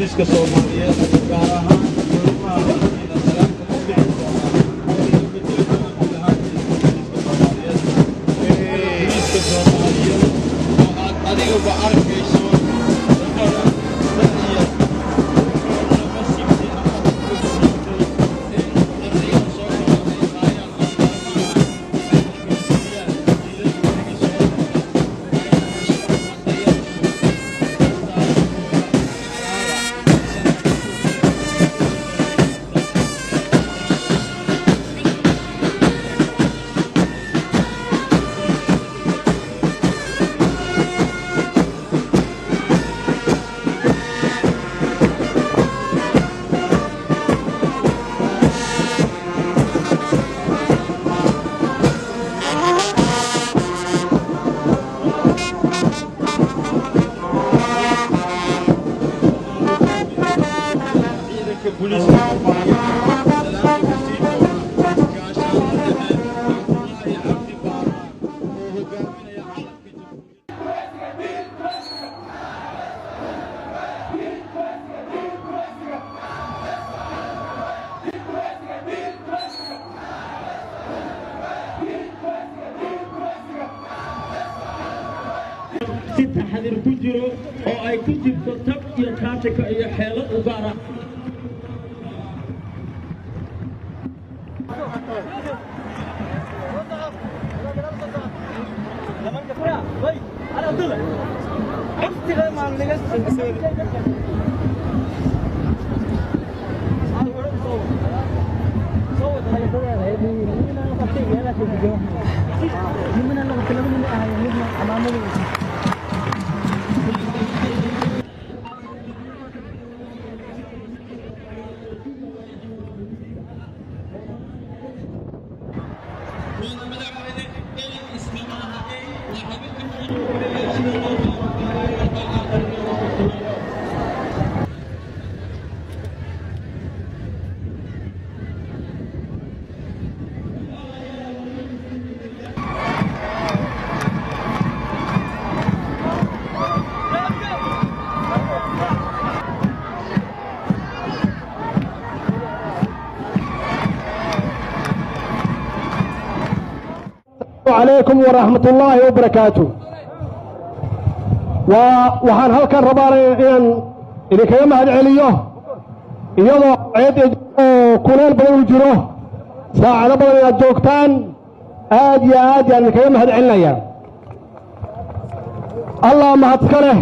Booliiska Soomaaliyeed, gaar ahaan xarumaha hortiina salaamta ku bixi doona oo ina bedeli doona guud ahaan ciidanka booliiska Soomaaliyeed. Booliiska Soomaaliyeed oo aad adiguba arkayso u badan da'yar, ma siibtay ama u siibtay in qarniyada soo socda ay haayaan astaamaha ay hoggaansiiyaan jiilalka weliga soo socda, ay xuso ama dayasho astaamahooda xalaala. Ciidanka Booliiska Soomaaliyeed salaamta ku siin doona Gaashaanle Dhexe Cabdulaahi Cabdi Baaraan oo hogaaminaya calanka Jamhuuriyadda. Si taxadir ku jiro oo ay ku jirto tab iyo taatika iyo xeelad u gaara. Mudane madaxweyne, gelin iskama aha ee waa habeenkii ugu horreeyay sida loo qabanqaabiyey marka aakhirka loo furfuray. Calaykum waraxmat ullaahi wabarakaatu. Waa waxaan halkan rabaa inaan idinkaga mahad celiyo, iyadoo ceed oo kuleel badan uu jiro, saacado badan inaad joogtaan, aad iyo aad yaan idinkaga mahad celinaya. Allah mahadska leh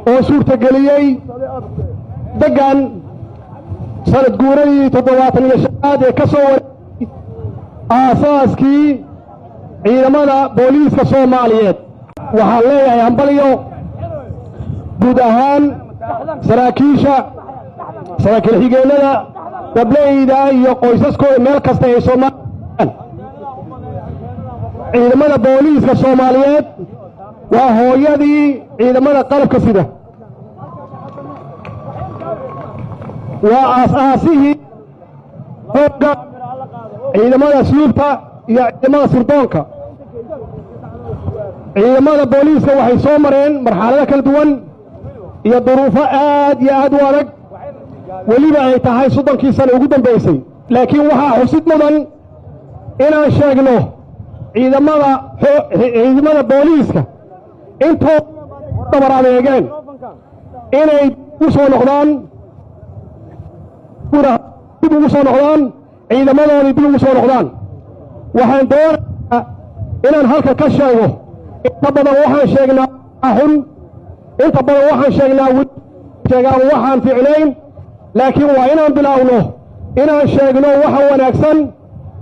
oo suurtageliyey deggan sanad guuradii 75aad ee ka soo wareegay aasaaskii ciidamada booliiska Soomaaliyeed. Waxaan leeyahay hambalyo guud ahaan saraakiisha, saraakiil xigeennada, dableyda iyo qoysaskooda meel kasta ay Soomaaliya. Ciidamada booliiska Soomaaliyeed waa hooyadii ciidamada qalabka sida, waa aas-aasihii xoogga, ciidamada asluubta iyo ciidamada sirdoonka. Ciidamada booliiska waxay soo mareen marxalado kala duwan iyo duruufo aad iyo aad u adag, weliba ay tahay 30kii sano ugu dambaysay. Laakiin waxaa xusid mudan inaan sheegno ciidamada booliiska intoo dabar adeegeen inay u soo noqdaan, dib ugu soo noqdaan ciidamadoodii, dib ugu soo noqdaan. Waxaan doonayaa inaan halka ka sheego, inta badan waxaan sheegnaa xun, inta badan waxaan sheegnaa sheegaan waxaan fiicnayn, laakiin waa inaan bilaawno inaan sheegno waxa wanaagsan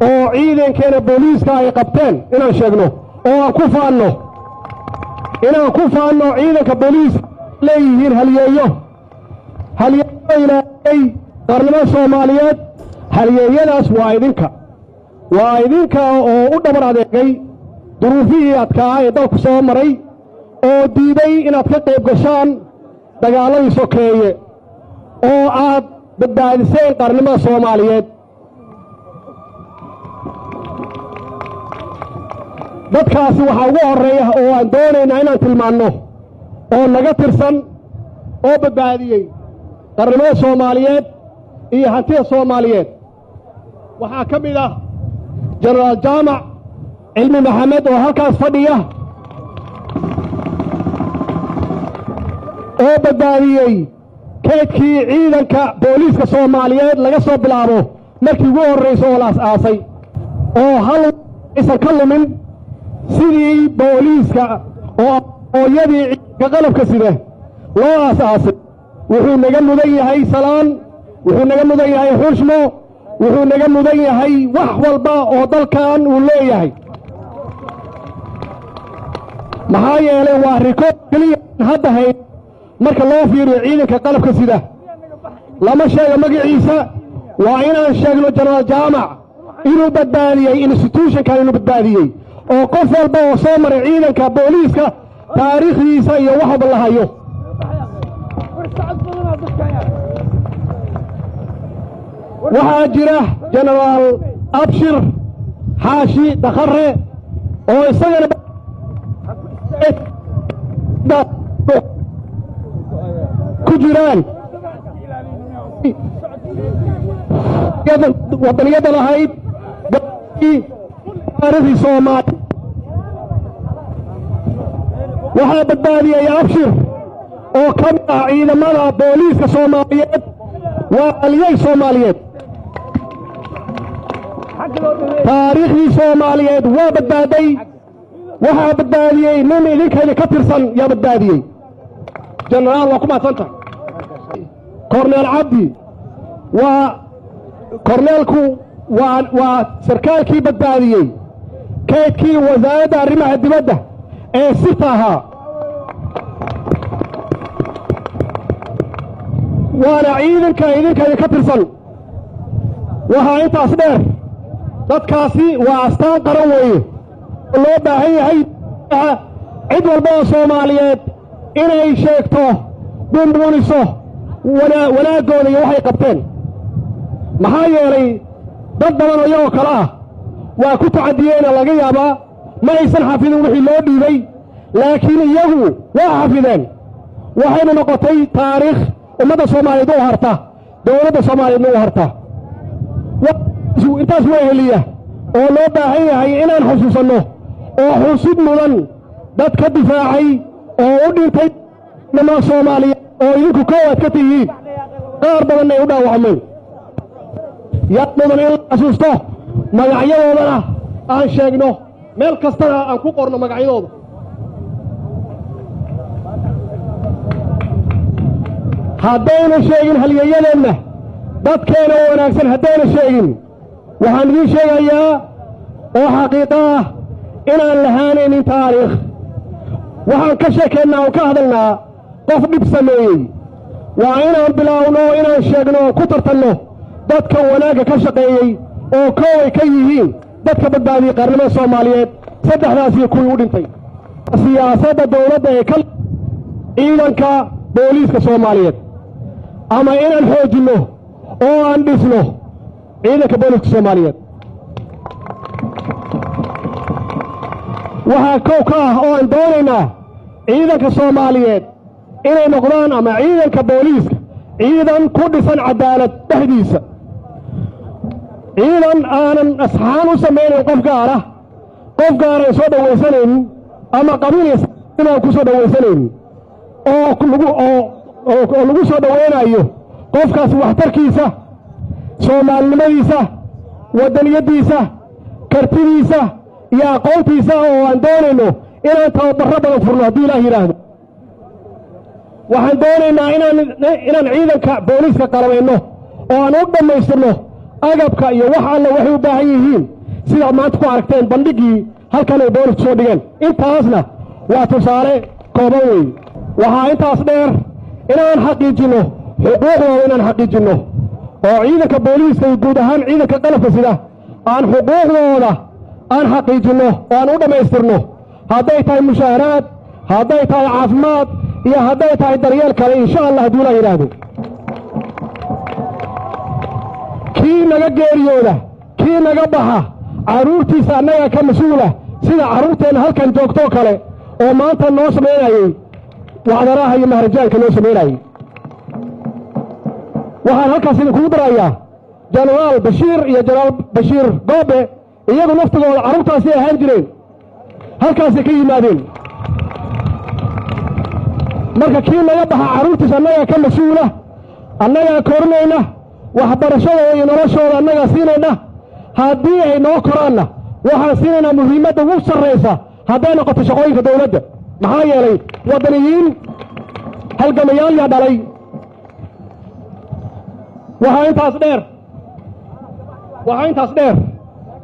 oo ciidankeena booliiska ay qabteen, inaan sheegno oo aan ku faanno, inaan ku faanno ciidanka booliiska leeyihiin halyeeyo, halyeeyo ilaaliyey qaarnimada Soomaaliyeed. Halyeeyadaas waa idinka, waa idinka oo u dhabar adeegay duruufihii adkaa ee dalku soo maray, oo diiday inaad ka qayb gashaan dagaalladii sokeeye, oo aad badbaadiseen qaarnimada Soomaaliyeed. Dadkaasi waxaa ugu horreeya oo aan doonaynaa inaan tilmaanno oo naga tirsan oo badbaadiyey Qarnimada Soomaaliyeed iyo hantida Soomaaliyeed. Waxaa ka mid ah Jenaraal Jaamac Cilmi Maxamed oo halkaas fadhiya, oo badbaadiyey keydkii ciidanka booliiska Soomaaliyeed laga soo bilaabo markii ugu horraysa oo la as-aasay, oo hal aysan ka lumin sidii booliiska oo hooyadii ciidanka qalabka sida loo aas-aasay. Wuxuu naga mudan yahay salaan, wuxuu naga mudan yahay xushmo, wuxuu naga mudan yahay wax walba oo dalkan uu leeyahay, maxaa yeelay waa rikood keliya hadda hay marka loo fiiriyo ciidanka qalabka sida. Lama sheego magaciisa. Waa inaan sheegno Jenaraal Jaamac inuu badbaadiyey institutionkan, inuu badbaadiyey oo qof walba oo soo maray ciidanka booliiska taariikhdiisa iyo wax walba la hayo. Waxaa jira Jenaraal Abshir Xaashi Dakhare oo isagana ku jiraan wadaniyadda lahayd taariikhdii Soomaali. Waxaa badbaadiyey Abshir oo ka mid ah ciidamada booliiska Soomaaliyeed, waa aliyey Soomaaliyeed. Taariikhdii Soomaaliyeed waa badbaaday. Waxaa badbaadiyey nin idinkayda ka tirsan yaa badbaadiyey. Jenaraal, waa ku mahadsan tahay. Korneel Cabdi waa korneelku, waa sarkaalkii badbaadiyey kaydkii Wasaaradda Arrimaha Dibadda ee sirta ahaa, waana ciidanka idinkayda ka tirsan. Waxaa intaas dheer, dadkaasi waa astaan qaran weeye oo loo baahan yahay cid walba oo Soomaaliyeed inay sheegto, buunbuuniso wanaaggooda iyo waxay qabteen, maxaa yeelay dad badan oo iyagoo kale ah waa ku tacadiyeena laga yaabaa, ma aysan xafidin wixii loo dhiibay, laakiin iyagu waa xafideen. Waxayna noqotay taariikh ummadda Soomaaliyeed u harta, dowladda Soomaaliyeedna u harta. Intaas waa heliya oo loo baahan yahay inaan xusuusanno oo xusid mudan dad ka difaacay oo u dhintay nimaa Soomaaliyeed oo idinku koowaad ka tihiin, qaar badanna ay u dhaawacmeen. Yaa mudan in la xasuusto, magacyadoodana aan sheegno, meel kastana aan ku qorno magacyadooda. Haddayna sheegin halyeeyadeenna, dadkeena wanaagsan haddayna sheegin, waxaan idiin sheegayaa oo xaqiiqo ah inaan lahaanaynin taariikh. Waxaan ka sheekaynaa oo ka hadalnaa qof dhib sameeyey. Waa inaan bilaawno inaan sheegno oo ku tartanno dadka wanaagga ka shaqeeyey, oo kooway ka yihiin dadka badbaadiyey qaarnimada Soomaaliyeed, saddexdaasiyo kuwii u dhintay. Siyaasadda dawladda ee ka ciidanka booliiska Soomaaliyeed, ama inaan xoojinno oo aan dhisno ciidanka booliiska Soomaaliyeed, waxaa kow ka ah oo aan doonaynaa ciidanka Soomaaliyeed inay noqdaan, ama ciidanka booliiska, ciidan ku dhisan caddaalad dhexdiisa, ciidan aanan asxaan u samaynayn qof gaara, qof gaaran soo dhowaysanaynin ama qabiil aan ku soo dhowaysanaynin, oo lagu soo dhowaynayo qofkaas waxtarkiisa, soomaalinimadiisa, waddaniyaddiisa, kartidiisa iyo aqoontiisa, oo aan doonayno inaan tababarro badan furno haddii Ilaah yidhaahdo. Waxaan doonaynaa inaan ciidanka booliiska qalabayno oo aan u dhammaystirno agabka iyo wax alla waxay u baahan yihiin, sidaad maanta ku aragteen bandhiggii halkan ay boolisku soo dhigeen. Intaasna waa tusaale kooban weeye. Waxaa intaas dheer inaan xaqiijinno xuquuqdooda, inaan xaqiijinno oo ciidanka booliiska iyo guud ahaan ciidanka qalabka sida aan xuquuqdooda aan xaqiijinno oo aan u dhammaystirno, hadday tahay mushaaharaad, hadday tahay caafimaad iyo hadday tahay daryeel kale, insha Allah hadduu Ilaah yidhaahdo. Kii naga geeriyooda, kii naga baxa, carruurtiisa annagaa ka mas-uula, sida carruurteenna halkan joogtoo kale oo maanta noo samaynayey wacdaraha iyo mahrajaanka noo samaynayey. Waxaan halkaas idinkugu darayaa Jenaraal Bashiir iyo Jenaraal Bashiir Goobe, iyagu naftigooda carruurtaasay ahaan jireen, halkaasay ka yimaadeen. Marka kii naga baxa carruurtiis annagaa ka mas-uula, annagaa korinayna, waxbarashadooda iyo noloshooda annagaa siinayna. Haddii ay noo koraanna, waxaan siinaynaa muhiimadda ugu sarraysa hadday noqoto shaqooyinka dawladda, maxaa yeelay waddaniyiin halgamayaal yaa dhalay. Waxaa intaas dheer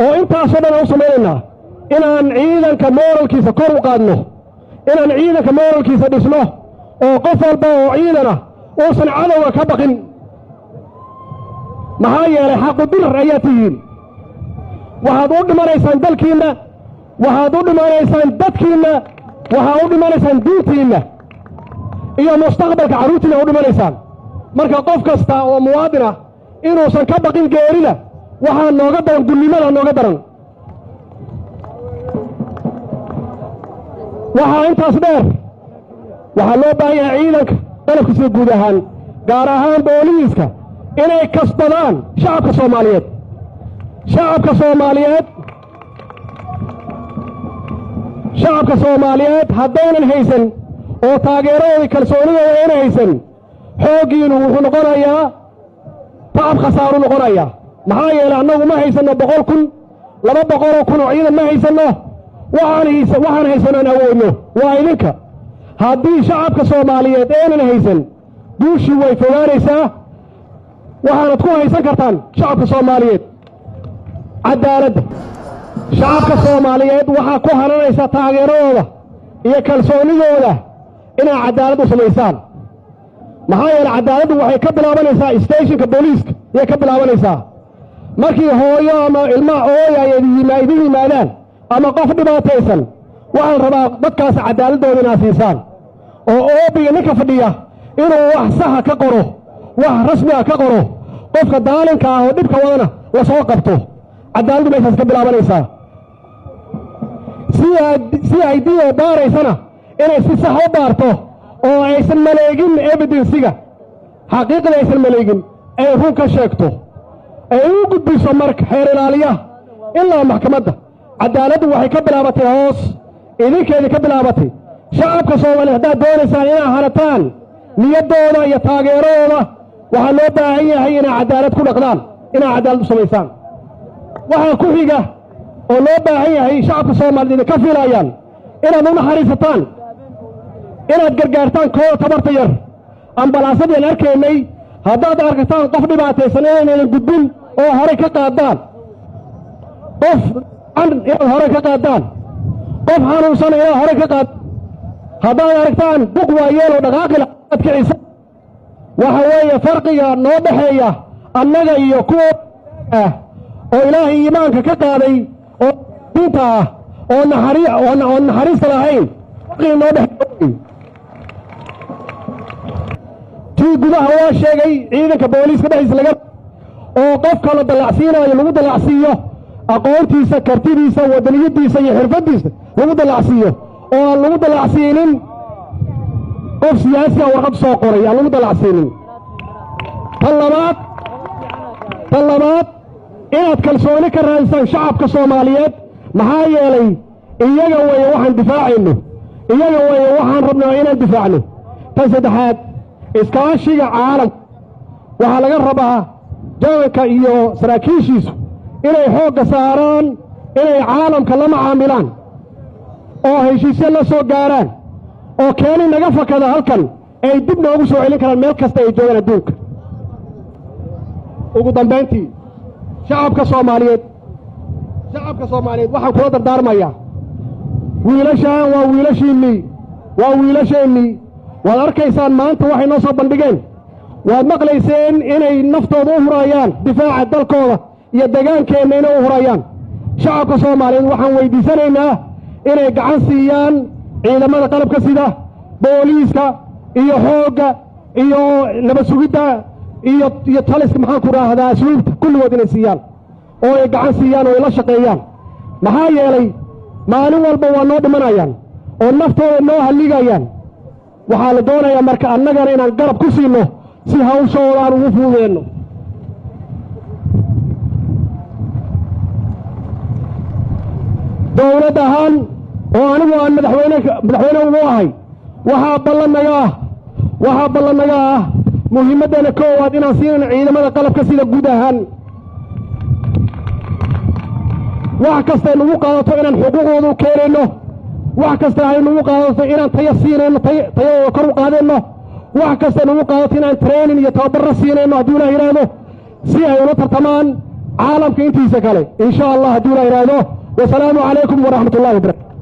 oo intaasoo dhan aan u samaynaynaa inaan ciidanka moralkiisa kor u qaadno, inaan ciidanka moralkiisa dhisno, oo qof walba oo ciidana uusan cadowga ka baqin, maxaa yeelay xaqu dirir ayaa tihiin. Waxaad u dhimanaysaan dalkiinna, waxaad u dhimanaysaan dadkiinna, waxaad u dhimanaysaan diintiinna iyo mustaqbalka carruurtiinna u dhimanaysaan. Marka qof kasta oo muwaadin ah inuusan ka baqin geerida, waxaa nooga daran gunnimada nooga daran. Waxaa intaas dheer, waxaa loo baahan yahay ciidanka qalabkiisa guud ahaan, gaar ahaan booliiska, inay kasbadaan shacabka Soomaaliyeed. Shacabka Soomaaliyeed haddaynan haysan oo taageeradooda, kalsoonidooda ayna haysan, xooggiinu wuxuu noqonayaa tacab, khasaaru noqonayaa, maxaa yeelay annagu ma haysanno 100,000, 200,000 oo ciidan ma haysanno. Waxaan haysanno aan awoodno waa idinka. Haddii shacabka Soomaaliyeed aynan haysan, guushii way fogaanaysaa. Waxaanad ku haysan kartaan shacabka Soomaaliyeed caddaaladda. Shacabka Soomaaliyeed waxaa ku hananaysaa taageeradooda iyo kalsoonidooda inaad caddaalad u samaysaan, maxaa yeeley caddaaladdu waxay ka bilaabanaysaa stationka booliiska ayay ka bilaabanaysaa. Markii hooyo ama ilmaha ooyaya idin yimaadaan ama qof dhibaataysan, waxaan rabaa dadkaas caddaaladdooda inaad siisaan, oo oobiga ninka fadhiya inuu wax saxa ka qoro, wax rasmiga ka qoro, qofka daalinka ah oo dhibka wadana la soo qabto. Caddaaladdu meeshaas ka bilaabanaysaa. CID oo baaraysana inay si sax u baarto oo aysan maleegin evidencega, xaqiiqda aysan maleegin, ay run ka sheegto, ay u gudbiso marka xeer ilaaliyaha ilaa maxkamadda. Caddaaladdu waxay ka bilaabatay hoos, idinkeedii ka bilaabatay. Shacabka Soomaaliya haddaad doonaysaan inaad hanataan niyaddooda iyo taageeradooda, waxaa loo baahan yahay inaad caddaalad ku dhaqdaan, inaad caddaalad u samaysaan. Waxaa ku xiga oo loo baahan yahay, shacabka Soomaaliyeed idinka fiilayaan, inaad u naxariisataan, inaad gargaartaan kooda tabarta yar. Ambalaasadii aan arkaynay, haddaad arkataan qof dhibaataysan, inaynan gudbin oo horey ka qaadaan, qof inaad horey ka qaadaan, qof xanuunsan inaad horey ka qaad, haddaad aragtaan buq waayeeloo dhaqaaqi aad kicisa. Waxa weeye farqiga noo dhexeeya annaga iyo kuwa ah oo Ilaahay iimaanka ka qaaday oo diinta ah oo naxari oo naxariista lahayn, farqiga noo dhexeeya. Tii gudaha waa sheegay, ciidanka booliiska dhexdiisa laga oo qofka la dallacsiinayo lagu dallacsiiyo aqoontiisa, kartidiisa, wadaniyadiisa iyo xirfaddiisa lagu dallacsiiyo, oo aan lagu dallacsiinin qof siyaasiga warqad soo qoray aan lagu dallacsiinin. Tan labaad, inaad kalsooni ka raadisaan shacabka Soomaaliyeed, maxaa yeelay iyaga weeye waxaan difaacayno, iyaga weeye waxaan rabnaa inaan difaacno. Tan saddexaad, iskaashiga caalamka. Waxaa laga rabaa jaanka iyo saraakiishiisu inay xoogga saaraan inay caalamka la macaamilaan oo heshiisyo la soo gaaraan, oo keeni naga fakada halkan ay dib noogu soo celin karaan meel kasta ay joogaan adduunka. Ugu dambayntii, shacabka Soomaaliyeed waxaan kula dardaarmayaa: wiilashaan waa wiilashiinnii, waa wiilasheennii. Waad arkaysaan maanta waxay noo soo bandhigeen, waad maqlayseen inay naftooda u hurayaan difaaca dalkooda iyo degaankeenna inay u hurayaan. Shacabka Soomaaliyeed waxaan weyddiisanaynaa inay gacan siiyaan ciidamada qalabka sida booliiska iyo xoogga iyo nabad sugidda iyo taliska, maxaan ku raahdaa, asluubta, kulligood inay siiyaan oo ay gacan siiyaan oo ay la shaqeeyaan, maxaa yeelay maalin walba waa noo dhimanayaan oo naftooda noo halligayaan. Waxaa la doonayaa marka annagana inaan garab ku siinno. Si hawshooda aan ugu fududeenno. Dowlad ahaan oo anigu aan madaxweyne ugu ahay, waxaa ballan naga ah muhiimaddana koowaad inaan siinayno ciidamada qalabka sida guud ahaan. Wax kastay nagu qaadato inaan xuquuqdooda u keenayno, wax kasta ay nagu qaadato inaan tayo siinayno, tayadooda kor u qaadayno, wax kasta nagu qaadato inaan training iyo tababarro siinayno, hadduu Ilaah yidhaahdo, si ay ula tartamaan caalamka intiisa kale, insha Allah, hadduu Ilaah yidhaahdo. Wasalaamu calaykum waraxmat ullahi wabarakatu.